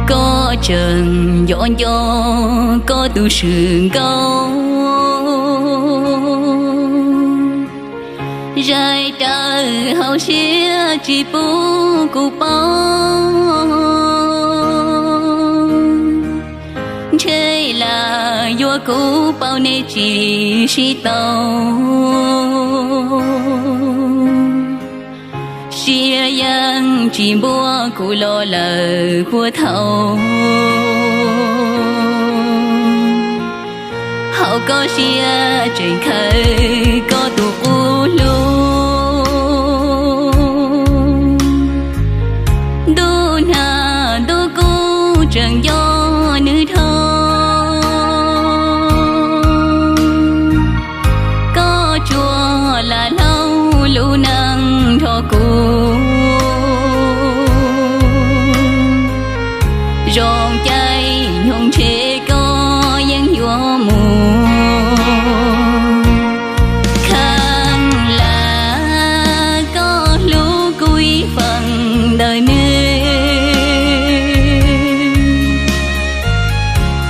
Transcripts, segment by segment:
Koj tseem nco nco koj tus swm nkauj, zais raws hauv siab tsis pub kuv paub. Ntshe lam yuav kuv paub nej tsis sib tau, siab yeej tsis npuab kuv los lawm puag thaum hauv koj siab tseem khawb koj tus qub hlub. Ntuj nag ntuj kub tseem nco nws dhau, koj tsuas lam hloov lub neej nrog kuv. Zoo caij nyoog ntshe koj yeej yuav mus, kheev lam koj hlub kuv ib feem ntawm nws.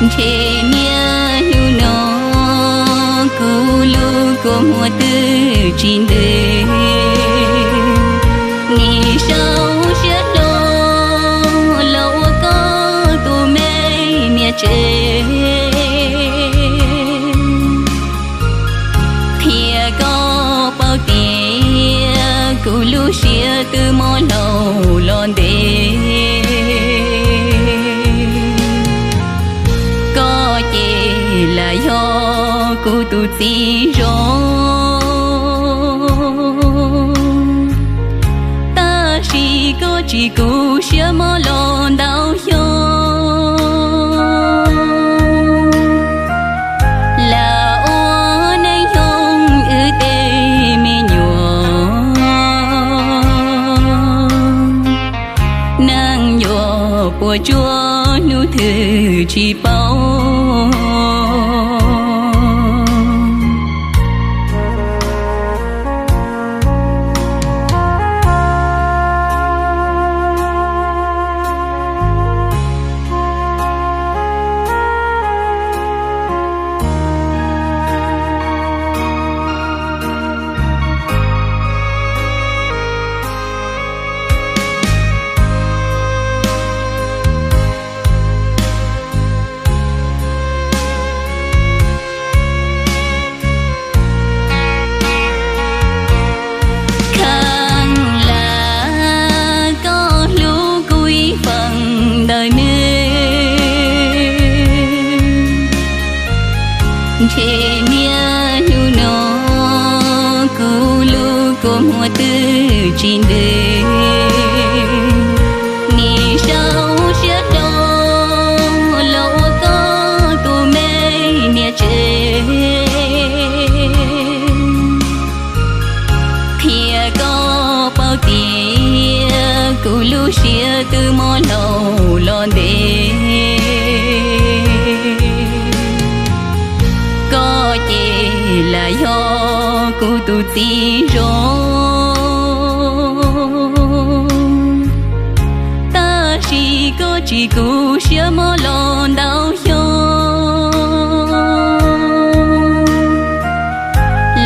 Ntshe niaj hnub no kuv lub kua muag twb tsis ntws, nim sau siab hlo los ua koj tus me niam tsev. Qhia koj paub tias kuv lub siab twb mob laus los ntev, koj ces lam yog kuv tus txiv zoo. Tab sis koj tsis kuv siab mob los ntau xyoo, lam ua neej yoog wb tej me nyuam. Neej yuav puas tsuaj hnub twg tsis paub. Kheev lam koj hlub kuv ib feem ntawm nws. Ntshe niaj hnub no kuv lub kua muag twb tsis ntws, nim sau siab hlo los ua koj tus me niam tsev. Qhia koj paub tias kuv lub siab twb mob laus los ntev, koj ces lam yog kuv tus txiv zoo. Tab sis koj tsis kuv siab mob los ntau xyoo,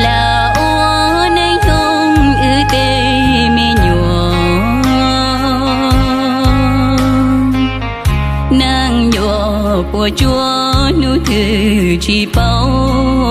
lam ua neej yoog wb tej me nyuam. Neej yuav puas tsuaj hnub twg tsis paub.